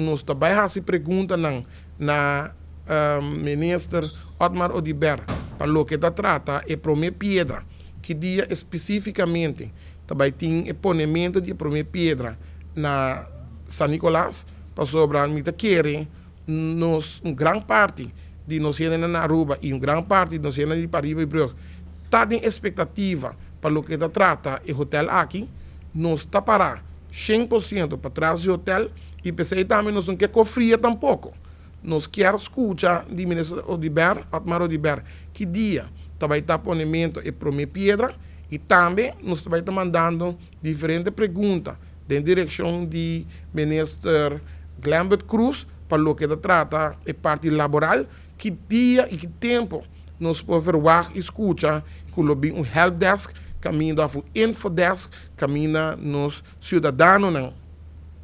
Nos ta bay haci preguntanan na Minister Otmar Oduber pa loke ta trata e prome piedra, ki dia especificamente ta bay tin e ponemento di e prome piedra na San Nicolas, pasobra mi ta kere nos un gran parti di nos hendenan na Aruba y un gran parti di nos hendenan di pariba y brug ta den expectativa pa loke ta trata e hotel aki. Nos ta para 100% patras di hotel y pesey tambe nos no kier cofria tampoco. Nos kier scucha di Minister Oduber, Otmar Oduber, ki dia ta bay ta ponemento e prome piedra y tambe nos ta bay ta mandando diferente pregunta den direccion di Minister Glenbert Croes pa loke ta trata e parti laboral, ki dia y ki tempo nos por verwagt y scucha cu lo bin un helpdesk caminda of un infodesk caminda nos ciudadanonan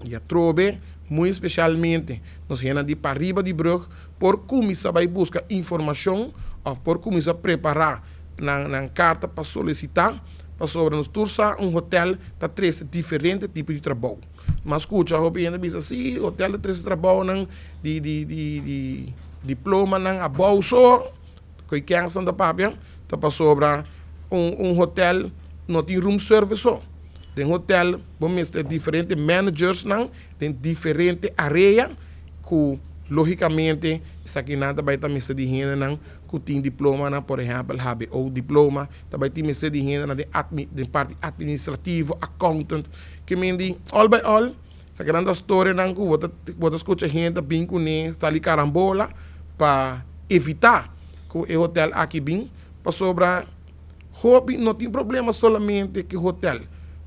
y atrobe muy especialmente nos hendenan di pariba di brug por cuminsa bay busca informacion of por cuminsa prepara nan carta pa solicita, pasobra nos tur sa un hotel ta trece diferente tipo di trabou. M'a scucha hopi hende bisa si hotel ta trece trabounan di diplomanan abou so cu kensan ta papia ta pasobra un hotel no tin room service so. Den hotel bo mester diferente managers nan den diferente area cu logicamente esakinan ta bay ta mester di hendenan cu tin diplomanan, por ehempel HBO diploma, ta bay tin mester di hendenan den parti administrativo, accountant, ke men di all by all esakinan ta storianan cu bo ta scucha hende ta bin cune sali carambola pa evita cu e hotel aki bin, pasobra hopi no tin problema solamente cu e hotel,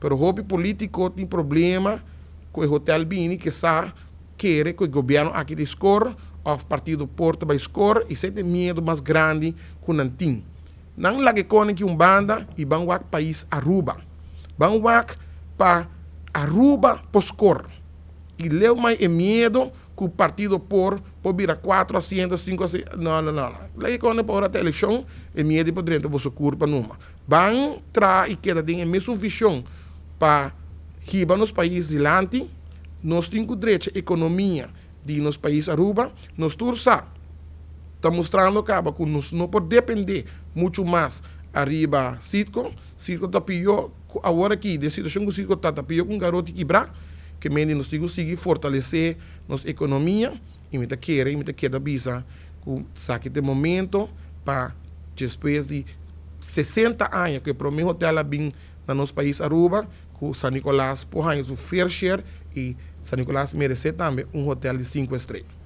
pero hopi politico tin problema cu e hotel bini ke sa kere cu e gobierno aki ta score of partido por ta bay score y esey ta e miedo mas grandi cu nan tin. Nan laga e koning un banda y ban wak pais Aruba. Ban wak pa Aruba por score. Y leu mai e miedo cu partido por bira cuatro asiento, cinco asiento. No, no, no. Laga e koning pa ora ta eleccion, e miedo por drenta boso curpa numa. Ban tra y keda den e mesun vision pa hiba nos pais dilanti. Nos tin cu drecha economia di nos pais Aruba. Nos tur sa ta mustrando caba cu nos no por depende mucho mas ariba Citgo. Citgo ta pio awor aki, den situacion cu Citgo ta pio cu un garoti kibra, ke men nos tin cu sigui fortalece nos economia y mi ta kere y mi ta keda bisa cu esaki ta e momento pa despues di 60 aña cu e prome hotel a bin na nos pais Aruba, cu San Nicolas por haya su fair share y San Nicolas merece tambe un hotel di 5 estrella.